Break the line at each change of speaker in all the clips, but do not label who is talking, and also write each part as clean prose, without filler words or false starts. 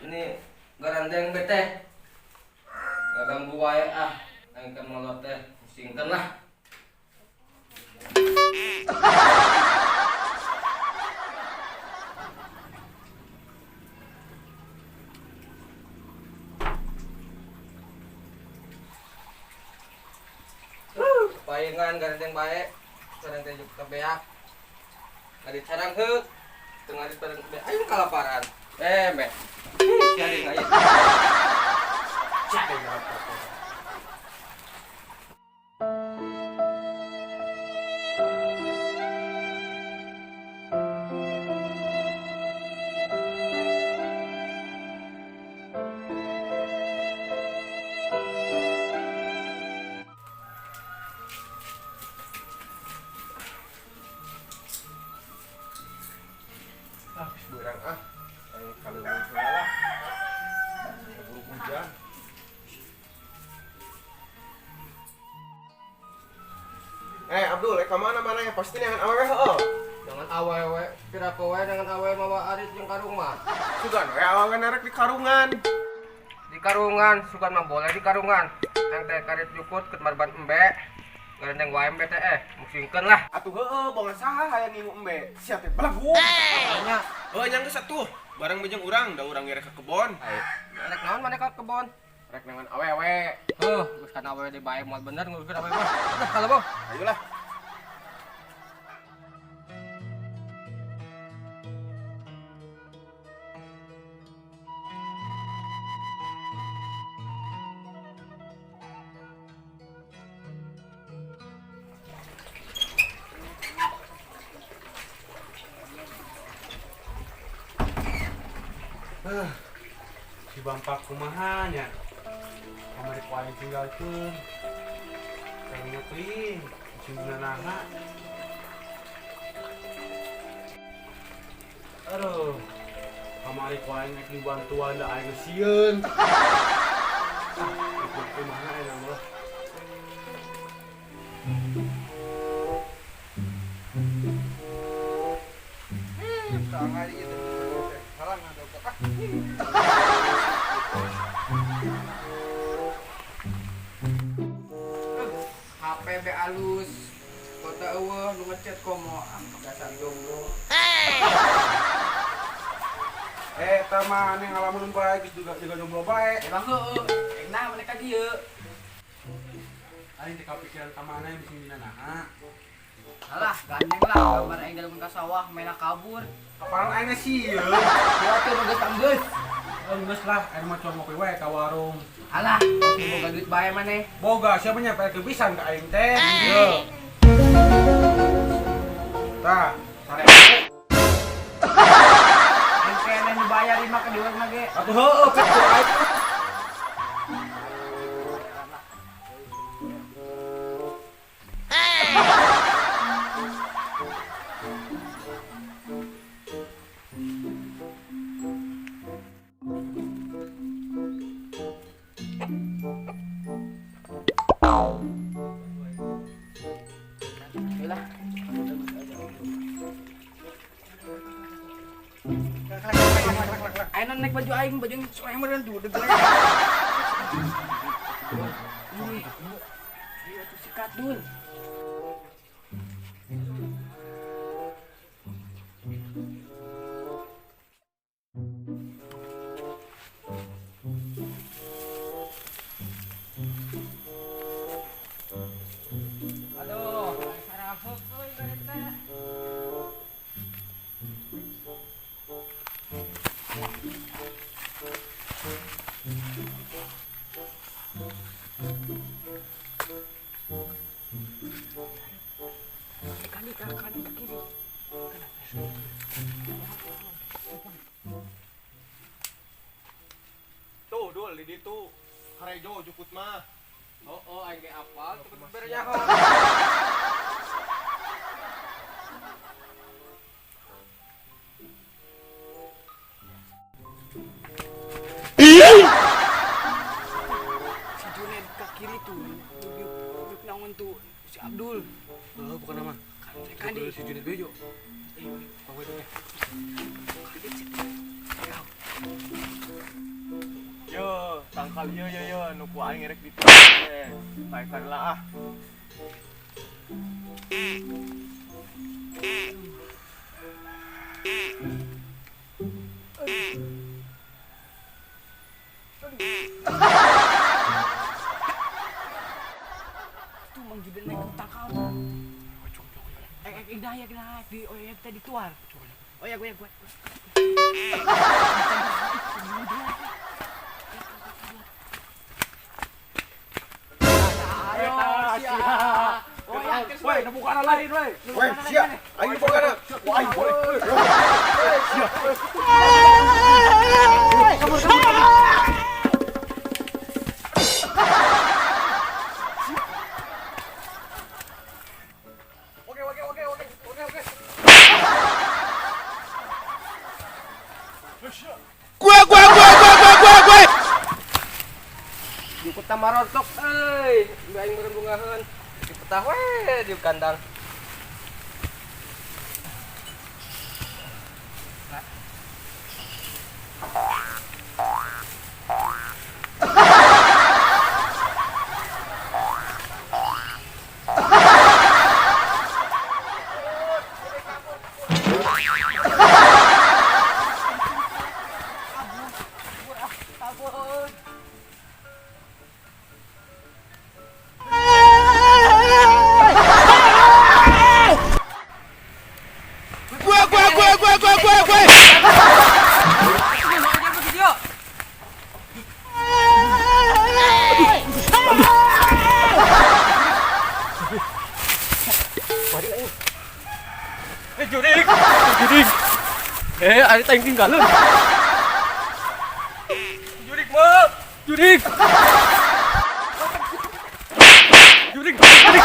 Ini garandeng bete. Ganggu wae ah. Aing keur molor teh pusingkeun lah. Paingan garandeng bae. Garandeng juga beak. Ngarit sarang heuk. Teu ngarit bareng beak. Aing kalaparan. Meh. Cari aing.
Cari apa?
Ah, geus beurang ah. Aing kaleuweung heula lah. Keburu hujan. Eh, Abdul, ka mana mana ya? Pasti neangan awewe heueuh.
Jangan awewe, kira kowe dengan awewe mawa arit jeung karung mah.
Sugan we awewe nerek di karungan.
Di karungan, sugan mah boleh di karungan. Yang teh karit jukut ke marban embe. Garandeng wae embe teh musingkeun lah.
Atuh heueuh, bongan saha hayang ngingu embe. Sia teh belagu.
Nya,
Heueuh nyang geus atuh. Bareng bejeng urang, da urang ge rek ka kebon.
Rek naon maneh ka kebon?
Rek neangan awewe.
Heuh, geus kana awewe di bae moal bener nguruskeun awewe mah. Udah kalau boh.
Ayolah.
Si Bampak kumaha nya. Kamari ku aing tinggalkeun. Kayaknya teuing, sing naha. Aduh. Kamari ku aing rek dibantuan da aing sieun. Ah, kumaha enak mah.
Sangat ieu teh. Salah ngadog ah.
HP be alus. Kota eueuh nu ngechat komo ah dasar jomblo.
Eh, eta mah aneh ngalamun bae geus juga juga jomblo bae.
Emang heueuh, rek naon maneh ka dieu?
Aing teh kapikiran ka mana yang bisa naha.
Alah, gandeng lah, gambar aing dalam ka sawah main kabur.
Kapanan aing sieun.
Gua teh nu geus anggeus.
Geus lah, aing mah cuma ngopi wae ka warung.
Alah, pasti boga duit bae maneh.
Boga siapa nya pake pisan ka aing teh. Yo. Tah, sare.
Aing keneh nu bayar lima ke dieu mah ge.
Atuh heueuh pek ku aing.
Ayolah. Aing naik baju aing, baju aing soe meureun tuh deui. Iya tuh sikat dul. Aduh, sarafuk euy gareta. Kali ke kanan ke kiri.
Tuh, Dul, di ditu. Harejo jukut mah.
Oh, aing ge apal teu bernyaho. Si Junet ke kiri tuh, yuk naon tuh si Abdul.
Heuh, bukan nama.
Kan di
Si Junet Bejo. Eh, pangwe teh.
Tangkal ieu ieu ieu nu ku aing rek diteh. Paekan lah ah.
Tuh Mang Juden naik ke tangkal tuh. Eh, naik naik di oh ya tadi tuar. Oh ya gue. Ayo, siap. Oh ya,
Woi, bukan lain, woi.
Woi, siap. Aing bogana. Wah, aing boleh. Siap.
Oke.
Gua.
Di kota marotok euy, aing meureun bungaheun. Di petah we di kandang.
Gua.
Eh, jurik. Jurik. Eh, ada tayang tinggalan. Jurik, mah. Jurik. Jurik, jurik, jurik.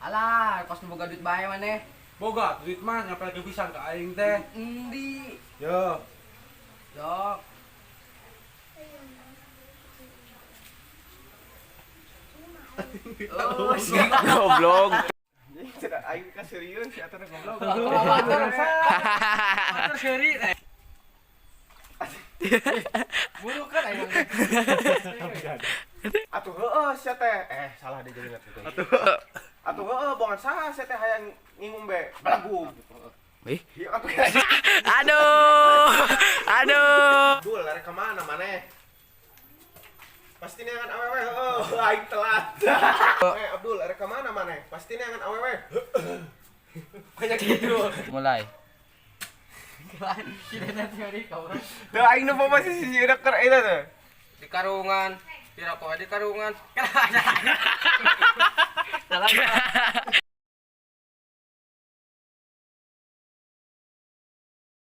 Alah, kos boga duit bae maneh.
Boga duit mah nyampe pisan ka aing teh.
Endi?
Yo.
Dok. Oh,
Goblok.
Tidak aing kaseriun si eta goblok.
Atur seri. Buruk kan aing.
Atuh heueuh sia teh. Eh, salah dia jadi ingat. Atuh heueuh bongan saha sia teh hayang ngingumbe belagu.
Eh?
Ieu atuh.
Aduh. Aduh.
Dul, arek ka mana maneh? Pasti neangan awewe heueuh, aing telat. Eh, Abdul, arek ka mana maneh? Pasti neangan awewe.
Banyak gitu. Mulai.
Tuh aing nu masih si keur eta teh.
Di karungan. Pira di karungan. Salah.